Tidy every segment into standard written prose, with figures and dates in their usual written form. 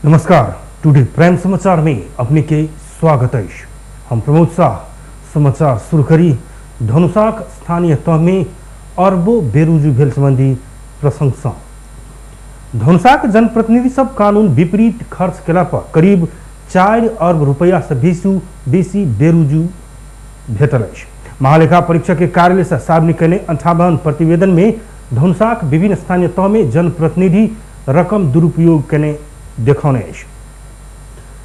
नमस्कार, today prime समाचार में अपने के स्वागत अछि। हम प्रमोद शाह। समाचार शुरू करी धनुषाक स्थानीय तह में अरबों बेरुजू भेल संबंधी प्रसंग सँ। धनुषाक जनप्रतिनिधि सब कानून विपरीत खर्च केला पर करीब 4 अरब रुपया से बेसी बेरुजू भेटल अछि। महालेखा परीक्षक के कार्यालय से सार्वजनिक कयने 58 प्रतिवेदन में धनुषाक विभिन्न स्थानीय तह में जनप्रतिनिधि रकम दुरुपयोग कयने देखौने अछि।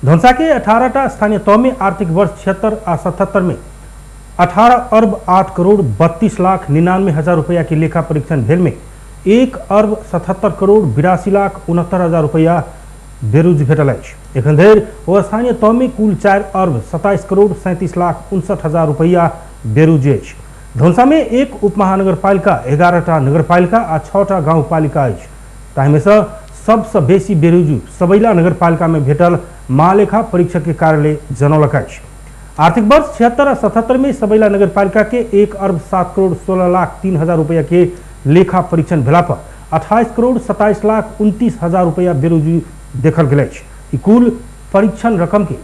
धनुषा के 18टा स्थानीय तह में आर्थिक वर्ष 76 आ 77 में 18 अरब 8 करोड़ 32 लाख 99 हजार रुपया के लेखा परीक्षण भेल में 1 अरब 77 करोड़ 82 लाख 69 हजार रुपया बेरुज भेटल अछि। एखन धरि ओ स्थानीय तह में कुल 4 अरब 27 करोड़ 37 लाख 59 हजार रुपया बेरुज अछि। धनुषा में 1 उपमहानगरपालिका, 11टा नगरपालिका आ 6टा गाउँपालिका अछि। ताहिमे सँ सबसँ बेसी बेरुजू सबैला नगरपालिका में भेटल महालेखा परीक्षक के कार्यालय जनौलक अछि। आर्थिक वर्ष 76 आ 77 में सबैला नगरपालिका के 1 अरब 7 करोड़ 16 लाख 3 हजार रुपया के लेखा परीक्षण भेला पर 28 करोड़ 27 लाख 29 हजार रुपया बेरुजू देखल गेल अछि। ई कुल परीक्षण रकम के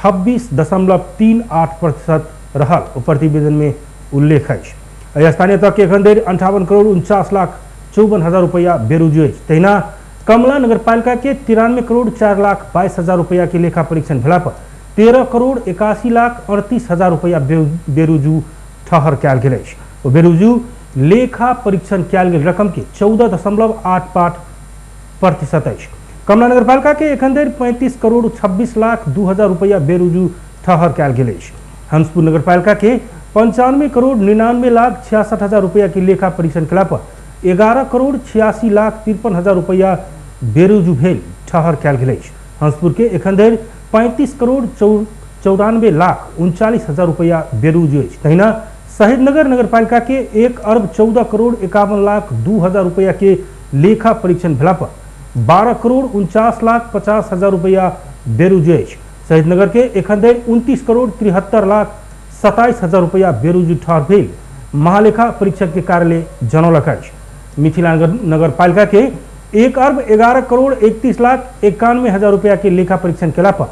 26.38% रहल ओ प्रतिवेदन में उल्लेख अछि। एहि स्थानीय तह के एखन धरि 58 करोड़ 49 लाख 54 हजार रुपया बेरुजू अछि। तहिना कमला नगरपालिका के 93 करोड़ 4 लाख 22 हजार रुपया के लेखा परीक्षण भेला पर 13 करोड़ 81 लाख 38 हजार रुपया बेरुजू ठहर कयल गेल अछि। ओ बेरुजू लेखा परीक्षण कयल गेल रकम के 14.85% अछि। कमला नगरपालिका के एखन धरि 35 करोड़ 26 लाख 2 हजार रुपया बेरुजू ठहर कयल गेल अछि। हंसपुर नगरपालिका के 95 करोड़ 99 लाख 66 हजार रुपया के लेखा परीक्षण केला पर 11 करोड़ 86 लाख 53 हजार रुपया बेरुजू भेल ठहर कयल गेल अछि। हंसपुर के एखन धरि 35 करोड़ 94 लाख 39 हजार रुपया बेरुजू अछि। तहिना शहीदनगर नगरपालिका के 1 अरब 14 करोड़ 51 लाख 2 हजार रुपया के लेखा परीक्षण भेला पर 12 करोड़ 49 लाख 50 हजार रुपया बेरुजू अछि। शहीदनगर के एखन धरि 29 करोड़ 73 लाख 27 हजार रुपया बेरुजू ठहर भेल महालेखा परीक्षक के कार्यालय जनौलक अछि। मिथिला नगरपालिका के 1 अरब 11 करोड़ 31 लाख 91 हजार रुपया के लेखा परीक्षण केला पर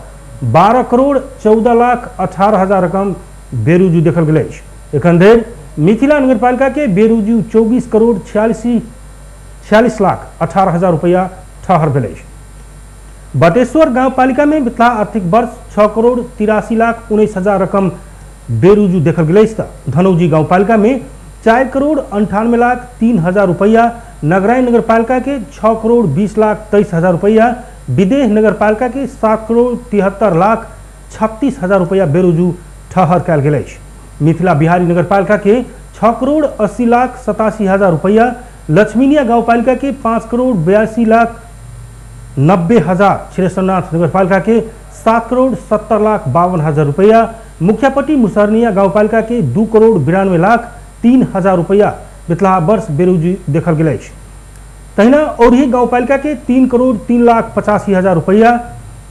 12 करोड़ 14 लाख 18 हजार रकम बेरुजू देखल गेल अछि। एखन धरि मिथिला नगरपालिका के बेरुजू 24 करोड़ 46 लाख 18 हजार रुपया ठहर भेल अछि। बटेश्वर गाउँपालिका में बितला आर्थिक वर्ष 6 करोड़ 83 लाख 19 हजार रकम बेरुजू देखल गेल अछि। धनौजी गाउँपालिका में 4 करोड़ 98 लाख 3 हजार रुपया, नगराई नगरपालिका के 6 करोड़ 20 लाख 23 हजार रुपया, विदेह नगरपालिका के 7 करोड़ 73 लाख 36 हजार रुपया बेरुजू ठहर कयल गेल अछि। मिथिला बिहारी नगरपालिका के 6 करोड़ 80 लाख 87 हजार रुपया, लक्ष्मीनिया गाउँपालिका के 5 करोड़ 82 लाख 90 हजार, क्षीरेश्वरनाथ नगरपालिका के 7 करोड़ 70 लाख 52 हजार रुपया, मुखियापट्टी मुसहरनिया गाउँपालिका के 2 करोड़ 92 लाख 3 हजार रुपया बितला वर्ष बेरुजू देखल गेल अछि। तहिना औरही गाउँपालिका के 3 करोड़ 3 लाख 85 हजार रुपया,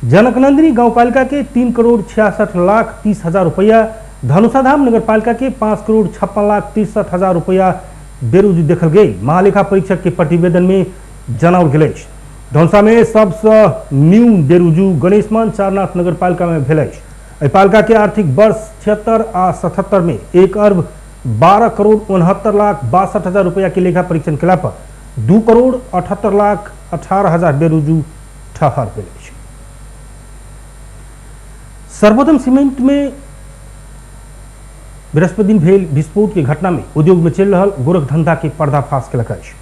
जनकनंदिनी गाउँपालिका के 3 करोड़ 66 लाख 30 हजार रुपया, धनुषाधाम नगरपालिका के 5 करोड़ 56 लाख 63 हजार रुपया बेरुजू देखल गेल महालेखा परीक्षक के प्रतिवेदन में जनाओल गेल अछि। धनुषा में सबसँ न्यून बेरुजू गणेशमान चारनाथ नगरपालिका में भेल अछि। एहि पालिका के आर्थिक वर्ष 76 आ 77 में 1 अरब 12 करोड़ 69 लाख 62 हजार रुपया के लेखा परीक्षण केला पर 2 करोड़ 78 लाख 18 हजार बेरुजू ठहर भेल अछि। सर्वोत्तम सीमेंट में बृहस्पति दिन भेल विस्फोट के घटना में उद्योग में चलि रहल गोरखधंधा के पर्दाफाश केलक अछि।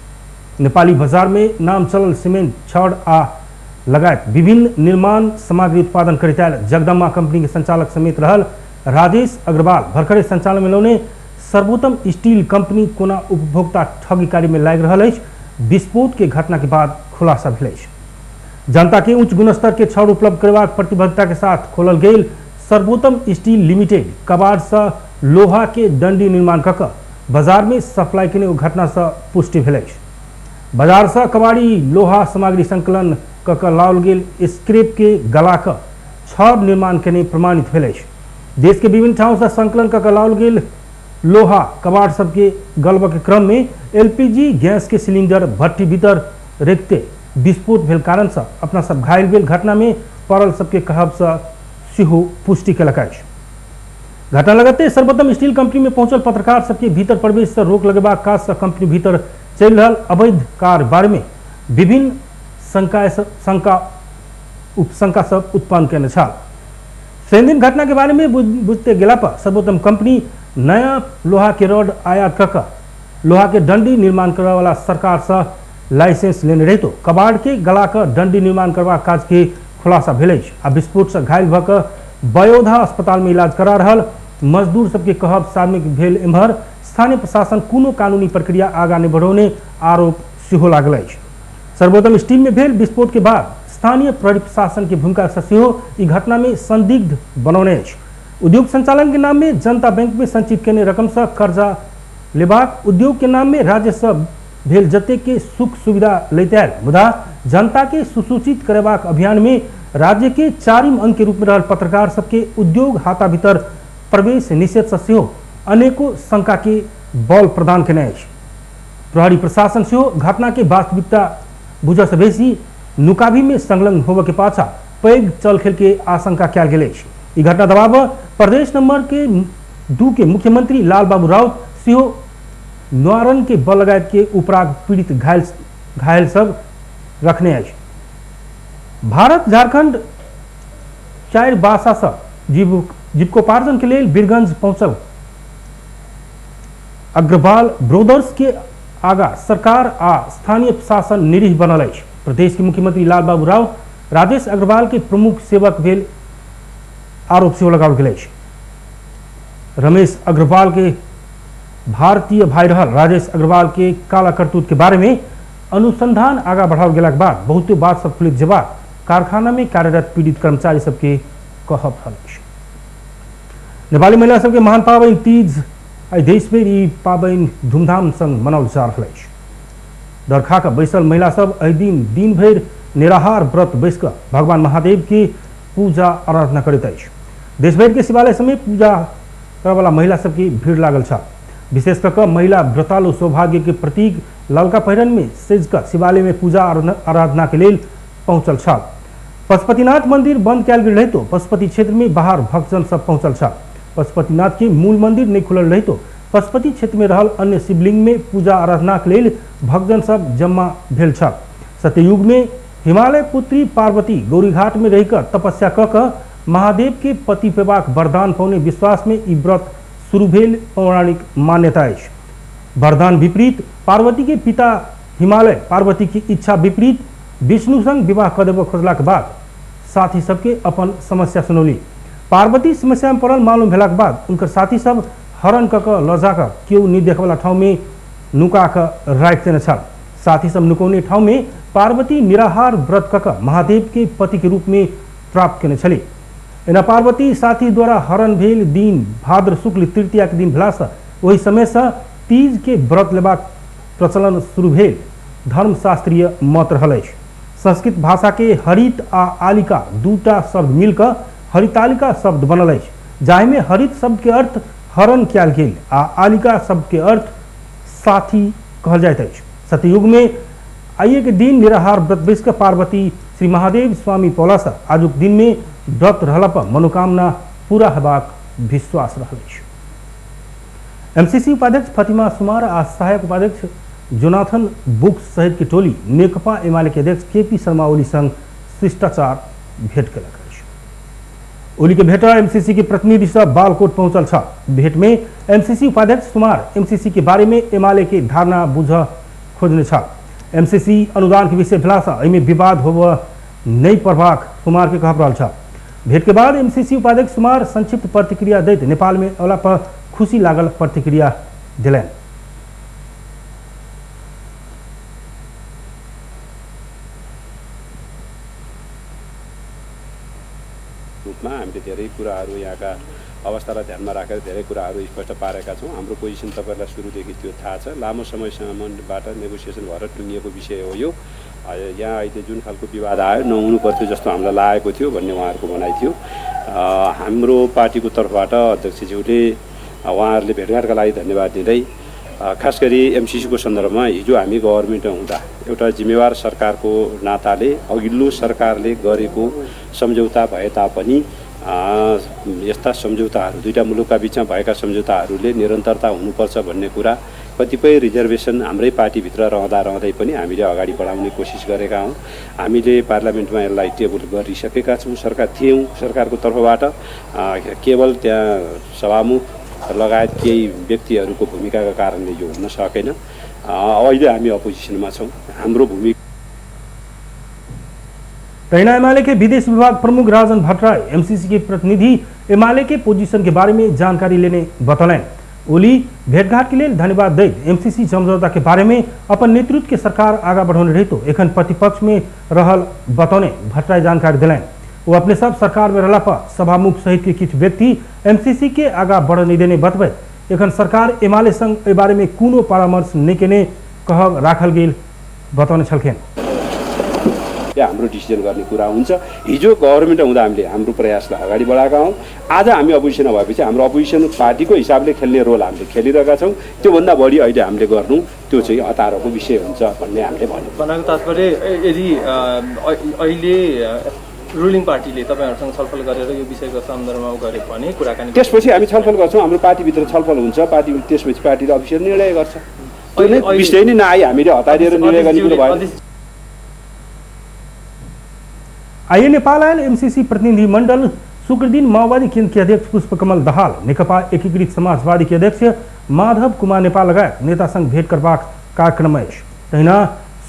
नेपाली बाजार में नाम चलल सीमेंट, छड़ आ लगायत विभिन्न निर्माण सामग्री उत्पादन करैत आयल जगदम्बा कंपनी के संचालक समेत रहल राजेश अग्रवाल भरखरे संचालन में लौने सर्वोत्तम स्टील कंपनी कोना उपभोक्ता ठगी कार्य में लागि रहल अछि, विस्फोट के घटना के बाद खुलासा भेल अछि। जनता के उच्च गुणस्तर के छड़ उपलब्ध करेबाक प्रतिबद्धता के साथ खोलल गेल सर्वोत्तम स्टील लिमिटेड कबाड़ से लोहा के डंडी निर्माण कऽ कऽ बाजार में सप्लाई केने ओ घटना से पुष्टि भेल अछि। बाजार से कबाड़ी लोहा सामग्री संकलन कऽ कऽ लाओल गेल स्क्रैप के गला कऽ छड़ निर्माण केने प्रमाणित भेल अछि। देश के विभिन्न ठाउँ से संकलन कऽ कऽ लाओल गेल लोहा कबाड़ सबके गलबऽ के क्रम में एलपीजी गैस के सिलिंडर भट्टी भीतर रखते विस्फोट भेल कारण से अपना सब घायल भेल घटना में पड़ल सबके कहब से सेहो पुष्टि केलक अछि। घटना लगते सर्वोत्तम स्टील कंपनी में पहुंचल पत्रकार सबके भीतर प्रवेश से रोक लगेबाक काज से कंपनी भीतर चलि रहल अवैध कार्य बारे में विभिन्न शंका उपशंका सब उत्पन्न केने छल। शनिदिन घटना के बारे में बुझते गेला पर सर्वोत्तम कंपनी नया लोहा के रॉड आयात कऽ लोहा के डंडी निर्माण करय वाला सरकार से लाइसेंस लेने रहितो कबाड़ के गला कऽ डंडी निर्माण करबाक काज के खुलासा भेल अछि आ विस्फोट से घायल भऽ कऽ बयोधा अस्पताल में इलाज करा रहल मजदूर सबके कहब सामने भेल। एम्हर स्थानीय प्रशासन कोनो कानूनी प्रक्रिया आगा नहि बढ़ौने आरोप सेहो लागल अछि। सर्वोत्तम स्टील में भेल विस्फोट के बाद स्थानीय प्रहरी प्रशासन के भूमिका से सेहो ई घटना में संदिग्ध बनौने अछि। उद्योग संचालन के नाम में जनता बैंक में संचित केने रकम से कर्जा लेबाक उद्योग के नाम में राज्य से भेल जते के सुख सुविधा लैते आयल, मुदा जनता के सुसूचित करेबाक अभियान में राज्य के चारिम अंग के रूप में रहल पत्रकार सबके उद्योग हाता भीतर प्रवेश निषेध से सेहो अनेको शंका के बल प्रदान केने अछि। प्रहरी प्रशासन सेहो घटना के वास्तविकता बुझऽ से बेसी नुकाभी में संलग्न होबऽ के पाछा पैघ चलखेल के आशंका कयल गेल अछि। ई घटना दबाव प्रदेश नंबर के 2 के मुख्यमंत्री लाल बाबू राउत सेहो न्वारन के बल लगायत के उपराग पीड़ित घायल सब रखने अछि। भारत झारखंड 4 बासा से जीविकोपार्जन के लेल वीरगंज पहुंचल अग्रवाल ब्रदर्स के आगा सरकार आ स्थानीय प्रशासन निरीह बनल अछि। प्रदेश के मुख्यमंत्री लाल बाबू राउत राजेश अग्रवाल के प्रमुख सेवक भेल आरोप सेहो लगाओल गेल अछि। रमेश अग्रवाल के भारतीय भाई रहल राजेश अग्रवाल के काला करतूत के बारे में अनुसंधान आगा बढ़ाओल गेलाक बाद बहुते बात सब खुलित जेबाक कारखाना में कार्यरत पीड़ित कर्मचारी सबके कहब रहल अछि। नेपाली महिला सबके महान पाबनि तीज आइ देशभरि ई पाबनि धूमधाम संग मनाओल जा रहल अछि। डर खा कऽ बैसल महिला सब एहि दिन दिन भरि निराहार व्रत बैस कऽ भगवान महादेव के पूजा आराधना करैत अछि। देशभरि के शिवालय समेत पूजा करऽवला महिला सबके भीड़ लागल छल। विशेष कऽ कऽ महिला व्रतालु सौभाग्य के प्रतीक ललका पहिरन में सजि कऽ शिवालय में पूजा आराधना के लेल पहुँचल छल। पशुपतिनाथ मंदिर बंद कयल गेल रहितो पशुपति क्षेत्र में बाहर भक्तजन सब पहुँचल छल। पशुपतिनाथ के मूल मंदिर नहीं खुलल रहितो पशुपति क्षेत्र में रहल अन्य शिवलिंग में पूजा आराधना के लेल भक्तजन सब जमा भेल छल। सतयुग में हिमालय पुत्री पार्वती गौरीघाट में रहिकऽ तपस्या कऽ कऽ महादेव के पति पेबाक वरदान पौने विश्वास में ई व्रत शुरू भेल पौराणिक मान्यता अछि। वरदान विपरीत पार्वती के पिता हिमालय पार्वती की इच्छा विपरीत विष्णु संग विवाह कऽ देबऽ खोजलाक बाद साथी सबके अपन समस्या सुनौली। पार्वती समस्या में पड़ल मालूम भेलाक बाद उनकर साथी सब हरण कऽ कऽ लऽ जाकऽ केओ नहि देखऽवला ठाउँ में नुका कऽ राखि देने छल। साथी सब नुकौने ठाउँ में पार्वती निराहार व्रत कऽ कऽ महादेव के पति के रूप में प्राप्त केने छली। एना पार्वती साथी द्वारा हरण भेल दिन भाद्र शुक्ल तृतीया के दिन भेलासँ ओहि समयसँ तीज के व्रत लेबाक प्रचलन शुरू भेल धर्मशास्त्रीय मत रहल अछि। संस्कृत भाषा के हरित आ आलिका दूटा शब्द मिलकऽ हरितालिका शब्द बनल अछि, जाहिमे हरित शब्द के अर्थ हरण कयल गेल आ आलिका शब्द के अर्थ साथी कहल जाइत अछि। सतयुग में आइए के दिन निराहार व्रत बैस कऽ पार्वती श्री महादेव स्वामी पौलासँ आजुक दिन में व्रत रहला पर मनोकामना पूरा हेबाक विश्वास रहल अछि। एमसीसी उपाध्यक्ष फतिमा सुमार आ सहायक उपाध्यक्ष जोनाथन बुक्स सहित के टोली नेकपा एमाले के अध्यक्ष केपी शर्मा ओली संग शिष्टाचार भेंट केलक अछि। ओली के भेंट एमसीसी के प्रतिनिधि सब बालकोट पहुंचल छल। भेंट में एमसीसी उपाध्यक्ष सुमार एमसीसी के बारे में एमाले के धारणा बुझ खोजने छल। एमसीसी अनुदान के विषय भेलासँ एहिमे विवाद होबऽ नहि पड़बाक सुमार के कहब रहल छल। भेंट के बाद एमसीसी उपाध्यक्ष सुमार संक्षिप्त प्रतिक्रिया दैत नेपाल में अयला पर खुशी लागल प्रतिक्रिया देलनि। रूपमा हामीले धेरै कुराहरू यहाँका अवस्थालाई ध्यानमा राखेर धेरै कुराहरू स्पष्ट पारेका छौँ। हाम्रो पोजिसन तपाईँहरूलाई सुरुदेखि त्यो थाहा छ। लामो समयसम्मबाट नेगोसिएसन भएर टुङ्गिएको विषय हो यो। यहाँ अहिले जुन खालको विवाद आयो नहुनु पर्थ्यो जस्तो हामीलाई लागेको थियो भन्ने उहाँहरूको भनाइ थियो। हाम्रो पार्टीको तर्फबाट अध्यक्षज्यूले उहाँहरूले भेटघाटका लागि धन्यवाद दिँदै खास गरी एमसीसीको सन्दर्भमा हिजो हामी गभर्मेन्टमा हुँदा एउटा जिम्मेवार सरकारको नाताले अघिल्लो सरकारले गरेको सम्झौता भए तापनि यस्ता सम्झौताहरू दुईटा मुलुकका बिचमा भएका सम्झौताहरूले निरन्तरता हुनुपर्छ भन्ने कुरा कतिपय रिजर्भेसन हाम्रै पार्टीभित्र रहँदा रहँदै पनि हामीले अगाडि बढाउने कोसिस गरेका हौँ। हामीले पार्लियामेन्टमा यसलाई टेबल गरिसकेका छौँ। सरकार थियौँ, सरकारको तर्फबाट केवल त्यहाँ सभामुख लगायत केही व्यक्तिहरूको भूमिकाका कारणले यो हुन सकेन। अहिले हामी अपोजिसनमा छौँ, हाम्रो भूमिका। तहिना एमाले के विदेश विभाग प्रमुख राजन भट्टराई एमसीसी के प्रतिनिधि एमाले के पोजीशन के बारे में जानकारी लेने बतौलन। ओली भेंटघाट के लिए धन्यवाद दैत एमसीसी समझौता के बारे में अपन नेतृत्व के सरकार आगा बढ़ौने रहितो एखन प्रतिपक्ष में रहल बतौने भट्टराई जानकारी दिलन। वो अपने सब सरकार में रहला पर सभामुख सहित के किछु व्यक्ति एमसीसी के आगा बढ़ नहीं देने बतबैत एखन सरकार एमाले संग एहि बारे में कोनो परामर्श नहीं केने कहब राखल गेल बतौने छलखिन। हाम्रो डिसिजन गर्ने कुरा हुन्छ। हिजो गभर्मेन्ट हुँदा हामीले हाम्रो प्रयासलाई अगाडि बढाएका हौँ। आज हामी अपोजिसनमा भएपछि हाम्रो अपोजिसन पार्टीको हिसाबले खेल्ने रोल हामीले खेलिरहेका छौँ। त्योभन्दा बढी अहिले हामीले गर्नु त्यो चाहिँ हतारको विषय हुन्छ भन्ने हामीले भन्यौँ। भन्नाको तात्पर्य यदि अहिले रुलिङ पार्टीले तपाईहरुसँग छलफल गरेर यो विषयको सन्दर्भमा गरे भने कुराकानी त्यसपछि हामी छलफल गर्छौँ। हाम्रो पार्टीभित्र छलफल हुन्छ, पार्टी त्यसपछि पार्टीले अफिसियल निर्णय गर्छ। त्यो नै विषय नै नआई हामीले हतारिएर निर्णय गर्ने कुरो भयो। आइए नेपाल आयल एमसीसी प्रतिनिधि मंडल शुक्र दिन माओवादी केंद्र के अध्यक्ष पुष्पकमल दाहाल, नेकपा एकीकृत समाजवादी के अध्यक्ष माधव कुमार नेपाल लगायत नेता संग भेंट करबाक कार्यक्रम अछि। तहिना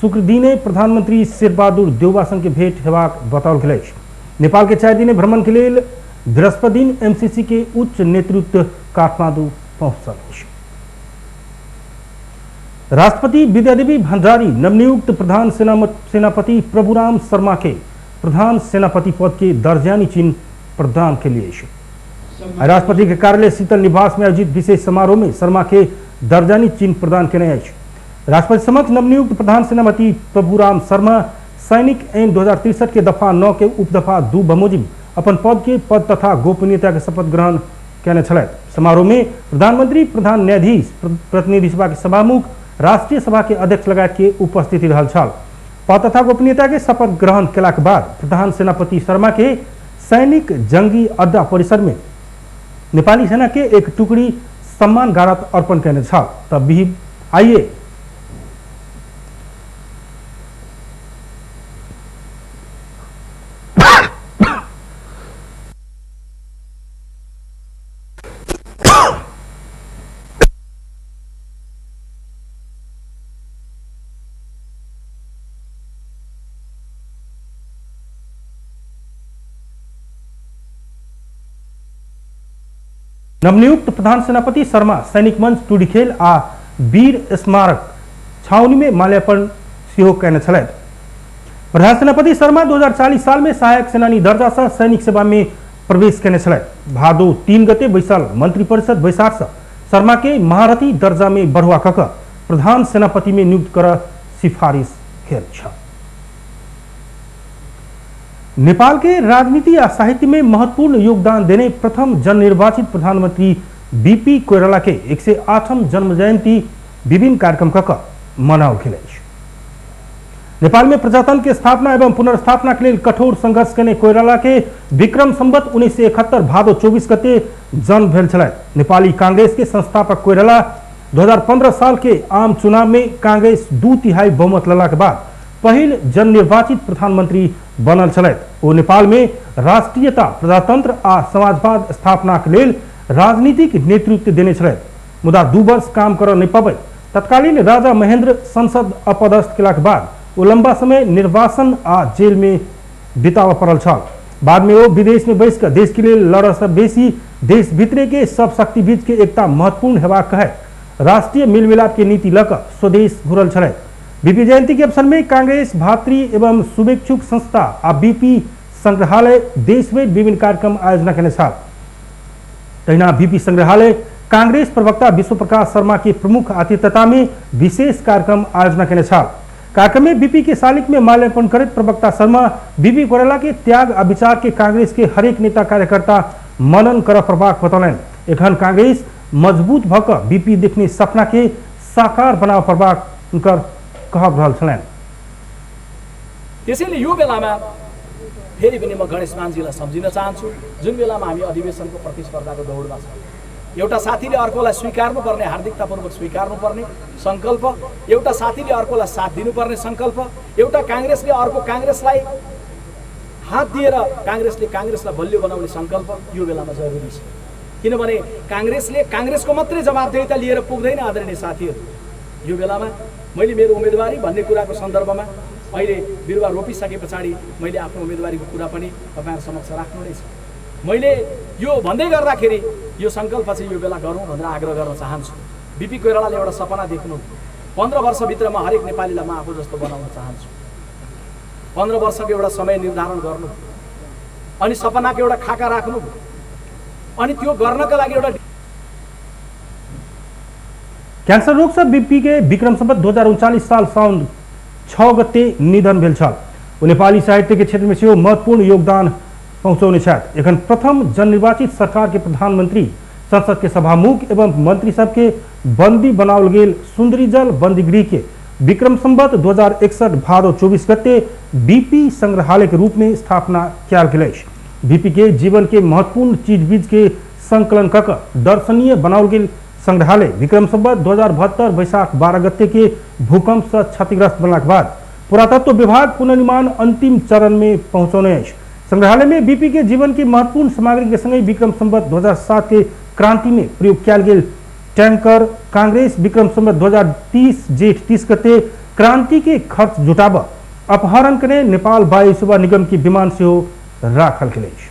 शुक्र दिने प्रधानमंत्री शेरबहादुर देउवा संग के भेंट हेबाक बताओल गेल अछि। नेपाल के 4 दिने भ्रमण के लेल बृहस्पति दिन एमसीसी के उच्च नेतृत्व काठमाडौँ पहुंचल अछि। राष्ट्रपति विद्यादेवी भंडारी नवनियुक्त प्रधान सेनापति प्रभुराम शर्मा के प्रधान सेनापति पद के दर्जानी चिन्ह प्रदान के लिए राष्ट्रपति के कार्यालय शीतल निवास में आयोजित विशेष समारोह में शर्मा के दर्जानी चिन्ह प्रदान केने अछि। राष्ट्रपति समक्ष नवनियुक्त प्रधान सेनापति प्रभुराम शर्मा सैनिक ऐन 2063 के दफा 9 के उपदफा 2 बमोजिम अपन पद के पद तथा गोपनीयता के शपथ ग्रहण केने छलथि। समारोह में प्रधानमंत्री, प्रधान न्यायाधीश, प्रतिनिधि सभा के सभामुख, राष्ट्रीय सभा के अध्यक्ष लगायत के उपस्थिति रहल छल। पद तथा गोपनीयता के शपथ ग्रहण केला के बाद प्रधान सेनापति शर्मा के सैनिक जंगी अड्डा परिसर में नेपाली सेना के एक टुकड़ी सम्मान गारत अर्पण केने छल। तब भी आइए नवनियुक्त प्रधान सेनापति शर्मा सैनिक मंच टुडीखेल आ वीर स्मारक छावनी में माल्यार्पण सेहो केने छलथि। प्रधान सेनापति शर्मा 2040 साल में सहायक सेनानी दर्जा से सैनिक सेवा में प्रवेश केने छलथि। भादो 3 गते बैसल मंत्रिपरिषद बैसार से शर्मा के महारथी दर्जा में बढ़ुआ कऽ प्रधान सेनापति में नियुक्त कर सिफारिश भेल छल। नेपाल के राजनीति आ साहित्य में महत्वपूर्ण योगदान देने प्रथम जननिर्वाचित प्रधानमंत्री बीपी कोइराला के 108म जन्म जयंती विभिन्न कार्यक्रम कऽ मनाओल गेल अछि। नेपाल में प्रजातंत्र के स्थापना एवं पुनर्स्थापना के लेल कठोर संघर्ष केने कोइराला के विक्रम संवत 1971 भादो 24 गते जन्म भेल छलनि। नेपाली कांग्रेस के संस्थापक कोइराला 2015 साल के आम चुनाव में कांग्रेस 2/3 बहुमत लेला के बाद पहिल जननिर्वाचित प्रधानमंत्री बनल छलथि। ओ नेपाल में राष्ट्रीयता, प्रजातंत्र आ समाजवाद स्थापना के लेल राजनीतिक नेतृत्व देने छलथि। मुदा 2 वर्ष काम कर नहीं पबैत तत्कालीन राजा महेंद्र संसद अपदस्थ केला के बाद ओ लंबा समय निर्वासन आ जेल में बिताबऽ पड़ल छल। बाद में ओ विदेश में बैस कऽ देश के लेल लड़ऽ से बेसी देश भीतरे के सब शक्ति बीच के एकता महत्वपूर्ण हेबाक कहैत राष्ट्रीय मेलमिलाप के नीति लऽ कऽ स्वदेश घुरल छलथि। बीपी जयंती के अवसर में कांग्रेस भातृ एवं शुभेच्छुक संस्था आ बीपी संग्रहालय देश में विभिन्न कार्यक्रम आयोजना केने छल। तहिना बीपी संग्रहालय कांग्रेस प्रवक्ता विश्व प्रकाश शर्मा के प्रमुख आतिथ्यता में विशेष कार्यक्रम आयोजना केने छल। कार्यक्रम में बीपी के शालिक में माल्यार्पण करैत प्रवक्ता शर्मा बीपी कोइराला के त्याग आ विचार के कांग्रेस के हरेक नेता कार्यकर्ता मनन करऽ पड़बाक बतौलनि। एखन कांग्रेस मजबूत भऽ कऽ बीपी देखने सपना के साकार बनाव पर्बाक हुनकर कहब रहल छलनि। त्यसैले यो बेलामा फेरि पनि म गणेश मानजीलाई सम्झिन चाहन्छु, जुन बेलामा हामी अधिवेशनको प्रतिस्पर्धाको दौडमा छौँ, एउटा साथीले अर्कोलाई स्वीकार्नुपर्ने, हार्दिकतापूर्वक स्वीकार्नुपर्ने सङ्कल्प, एउटा साथीले अर्कोलाई साथ दिनुपर्ने सङ्कल्प, एउटा काङ्ग्रेसले अर्को काङ्ग्रेसलाई हात दिएर काङ्ग्रेसले काङ्ग्रेसलाई बलियो बनाउने सङ्कल्प यो बेलामा जरुरी छ। किनभने काङ्ग्रेसले काङ्ग्रेसको मात्रै जवाबदेहिता लिएर पुग्दैन। आदरणीय साथीहरू, यो बेलामा मैले मेरो उम्मेदवारी भन्ने कुराको सन्दर्भमा अहिले बिरुवा रोपिसके पछाडि मैले आफ्नो उम्मेदवारीको कुरा पनि तपाईँहरू समक्ष राख्नु नै छ। मैले यो भन्दै गर्दाखेरि यो सङ्कल्प चाहिँ यो बेला गरौँ भनेर आग्रह गर्न चाहन्छु। बीपी कोइरालाले एउटा सपना देख्नु, 15 वर्षभित्रमा हरेक नेपालीलाई म आफू जस्तो बनाउन चाहन्छु। 15 वर्षको एउटा समय निर्धारण गर्नु अनि सपनाको एउटा खाका राख्नु अनि त्यो गर्नका लागि एउटा कैंसर रोग से बीपी के विक्रम संवत 2039 साल साउन 6 गते निधन भेल छल। ओ नेपाली साहित्य के क्षेत्र में सेहो महत्वपूर्ण योगदान पहुँचौने छथि। एखन प्रथम जननिर्वाचित सरकार के प्रधानमंत्री, संसद के सभामुख एवं मंत्री सबके बंदी बनाओल गेल सुंदरीजल बंदीगृह के विक्रम संवत 2061 भादो 24 गते बीपी संग्रहालय के रूप में स्थापना कयल गेल अछि। बीपी के जीवन के महत्वपूर्ण चीज बीज के संकलन कऽ दर्शनीय बनाओल गेल संग्रहालय विक्रम संवत 2072 वैशाख 12 गते के भूकंप से क्षतिग्रस्त बनलाक बाद पुरातत्व विभाग पुनर्निर्माण अंतिम चरण में पहुँचौने अछि। संग्रहालय में बीपी के जीवन के महत्वपूर्ण सामग्री के संगे विक्रम संवत 2007 के क्रांति में प्रयोग कयल गेल टैंकर, कांग्रेस विक्रम संवत 2030 जेठ 30 गते क्रांति के खर्च जुटाब अपहरण करने नेपाल वायु सेवा निगम के विमान सेहो राखल गेल अछि।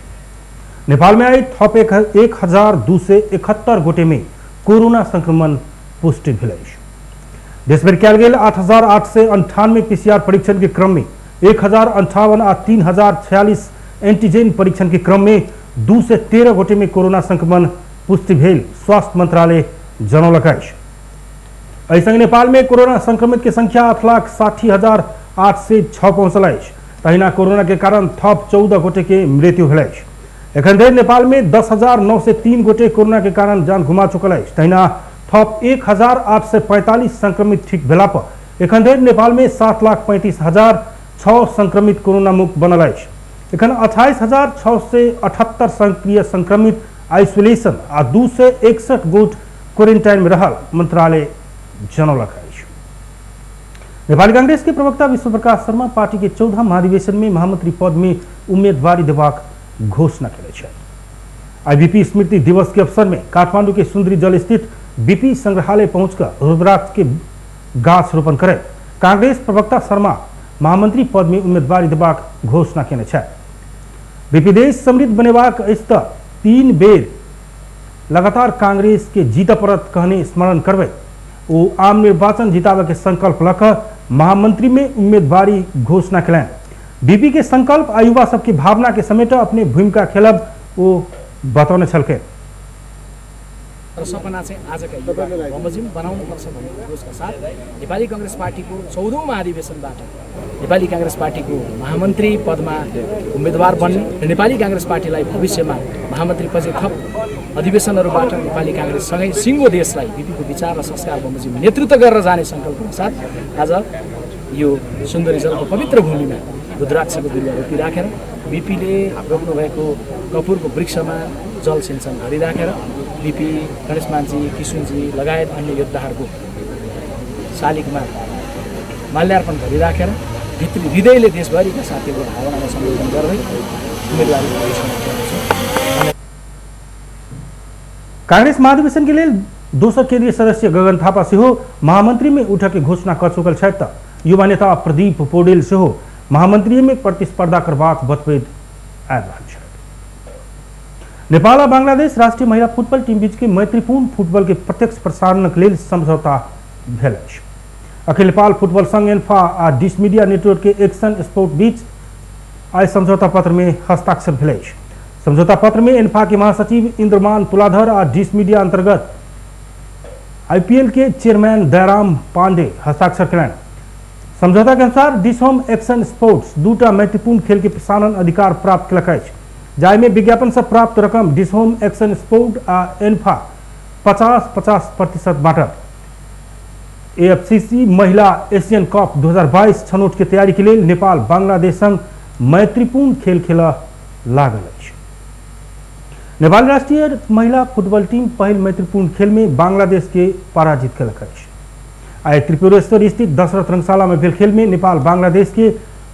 नेपाल में आई थप 1271 गोटे में कोरोना संक्रमण पुष्टि भेल अछि। देशभरि कयल गेल 8898 पीसीआर परीक्षण के क्रम में 1058 आ 3046 एंटीजन परीक्षण के क्रम में 213 गोटे में कोरोना संक्रमण पुष्टि भेल स्वास्थ्य मंत्रालय जनौलक अछि। एहि संग नेपाल में कोरोना संक्रमित के संख्या 8,60,806 पहुंचल अछि। तहिना कोरोना के कारण थप 14 गोटे के मृत्यु भेल अछि। एखन धरि नेपाल में 10,903 गोटे कोरोना के कारण जान गुमा चुकल अछि। तहिना थप 1,845 संक्रमित ठीक भेला पर एखन धरि नेपाल में 7,35,006 संक्रमित कोरोना मुक्त बनल अछि। एखन 28,678 सक्रिय संक्रमित आइसोलेशन आ 261 गोट क्वारेंटाइन में रहल मंत्रालय जनौलक अछि। नेपाली कांग्रेस के प्रवक्ता विश्व प्रकाश शर्मा पार्टी के 14 महाधिवेशन में महामंत्री पद में उम्मीदवारी देबाक घोषणा केने छथि। आईबीपी स्मृति दिवस के अवसर में काठमांडू के सुंदरी जल स्थित बीपी संग्रहालय पहुंचकर रुद्राक्ष के गाछ रोपण करे कांग्रेस प्रवक्ता शर्मा महामंत्री पद में उम्मीदवारी देबाक घोषणा केने छथि। बीपी देश समृद्ध बनेबाक अछि त 3 बेर लगातार कांग्रेस के जीत पड़त कहने स्मरण करबै ओ आम निर्वाचन जिताबे के संकल्प लऽ कऽ महामंत्री में उम्मीदवारी घोषणा केलनि। बीपी के संकल्प आ युवा सबके भावना के समेट अपने भूमिका खेलब ओ बतौने छलखिन। सपना चाहिँ आजका युवाको बमोजिम बनाउनुपर्छ भन्ने उद्देश्यका साथ नेपाली काङ्ग्रेस पार्टीको 14औं महाधिवेशनबाट नेपाली काङ्ग्रेस पार्टीको महामन्त्री पदमा उम्मेदवार बन्ने र नेपाली काङ्ग्रेस पार्टीलाई भविष्यमा महामन्त्री पछि थप अधिवेशनहरूबाट नेपाली काङ्ग्रेससँगै सिङ्गो देशलाई बीपीको विचार र संस्कार बमोजिम नेतृत्व गरेर जाने सङ्कल्पका साथ आज यो सुन्दरी जलको पवित्र भूमिमा रुद्राक्षको बिरुवा रोपिराखेर बीपीले रोप्नुभएको कपुरको वृक्षमा जलसिञ्चन गरिराखेर बीपी, गणेश मानजी, किसुनजी लगायत अन्य योद्धाहरूको शालिगमा माल्यार्पण गरिराखेर भित्री हृदयले देशभरिका साथीहरूको भावनालाई सम्बोधन गर्दै उम्मेदवारी घोषणा गर्छु। कांग्रेस महाधिवेशन के लेल दोसर केंद्रीय सदस्य गगन थापा सेहो महामंत्री में उठक के घोषणा कऽ चुकल छथि त युवा नेता प्रदीप पौडेल सेहो महामंत्री में प्रतिस्पर्धा करबाक बतबैत आबि रहल छथि। नेपाल आ बांग्लादेश राष्ट्रीय महिला फुटबॉल टीम बीच के मैत्रीपूर्ण फुटबॉल के प्रत्यक्ष प्रसारणक लेल समझौता भेल अछि। अखिल नेपाल फुटबॉल संघ एन्फा आ डिश मीडिया नेटवर्क के एक्शन स्पोर्ट बीच आइ समझौता पत्र में हस्ताक्षर भेल अछि। समझौता पत्र में एन्फा के महासचिव इंद्रमान तुलाधर आ डिश मीडिया अंतर्गत आईपीएल के चेयरमैन दयाराम पांडे हस्ताक्षर कयलनि। समझौता के अनुसार डिश होम एक्शन स्पोर्ट्स दूटा मैत्रीपूर्ण खेल के प्रसारण अधिकार प्राप्त कयलक अछि, जाहिमे विज्ञापन से प्राप्त रकम डिश होम एक्शन स्पोर्ट आ एन्फा 50-50% बाँटत। एएफसीसी महिला एशियन कप 2022 छनौट के तैयारी के लेल नेपाल बांग्लादेश संग मैत्रीपूर्ण खेल खेल लागल अछि। नेपाल राष्ट्रीय महिला फुटबॉल टीम पहिल मैत्रीपूर्ण खेल में बांग्लादेश के पराजित केलक अछि। आइ त्रिपुरेश्वर स्थित दशरथ रंगशाला में भेल खेल में नेपाल बांग्लादेश के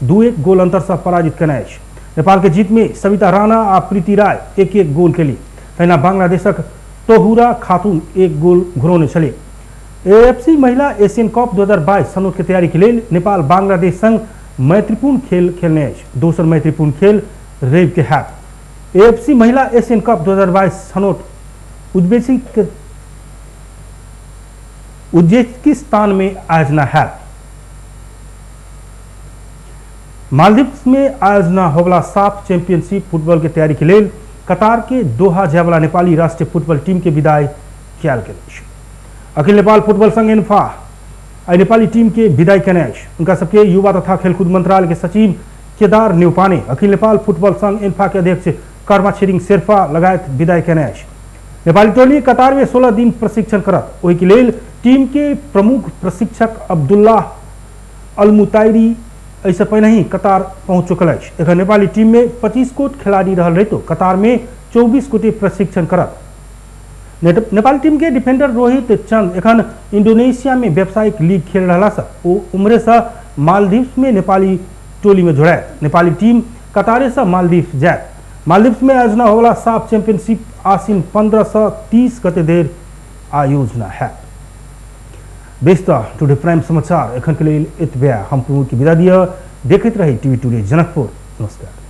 2-1 गोल अंतर से पराजित केने अछि। नेपाल के जीत में सविता राणा आ प्रीति राय 1-1 गोल केली। तहिना बांग्लादेशक तोहुरा खातून 1 गोल घुरौने छली। एएफसी महिला एशियन कप 2022 छनौट के तैयारी के लेल नेपाल बांग्लादेश संग मैत्रीपूर्ण खेल खेलने अछि। दोसर मैत्रीपूर्ण खेल रवि के हैत। एएफसी महिला एशियन कप 2022 छनौट उज्बेकिस्तान में आयोजना हैत। मालदीव में आयोजना होवला साफ चैंपियनशिप फुटबॉल के तैयारी के लेल कतार के दोहा जायवला नेपाली राष्ट्रीय फुटबॉल टीम के विदाई कयल गेल अछि। अखिल नेपाल फुटबॉल संघ एन्फा आई नेपाली टीम के विदाई केने अछि। उनका सबके युवा तथा खेलकूद मंत्रालय के सचिव केदार न्यौपाने, अखिल नेपाल फुटबॉल संघ एन्फा के अध्यक्ष कर्मा छिरिङ शेर्पा लगायत विदाई केने अछि। नेपाली टोली कतार में 16 दिन प्रशिक्षण करत। ओहि के लेल टीम के प्रमुख प्रशिक्षक अब्दुल्ला अल मुताइरी एहिसँ पहिने ही कतार पहुँच चुकल अछि। एखन नेपाली टीम में 25 गोट खिलाड़ी रहल रहितो कतार में 24 गोटे प्रशिक्षण करत। नेपाली टीम के डिफेंडर रोहित चंद एखन इंडोनेशिया में व्यावसायिक लीग खेल रहला से ओ उम्रे से मालदीव में नेपाली टोली में जोड़ायत। नेपाली टीम कतारे से मालदीव जायत। मालदीव में आयोजना होवला साफ चैंपियनशिप आसिन 15 से 30 गते देर आयोजना है। बेस टुडे प्राइम समाचार एखन के लेल एतबे। हम प्रमोद के विदा दिअ। देखैत रही टीवी टुडे जनकपुर। नमस्कार।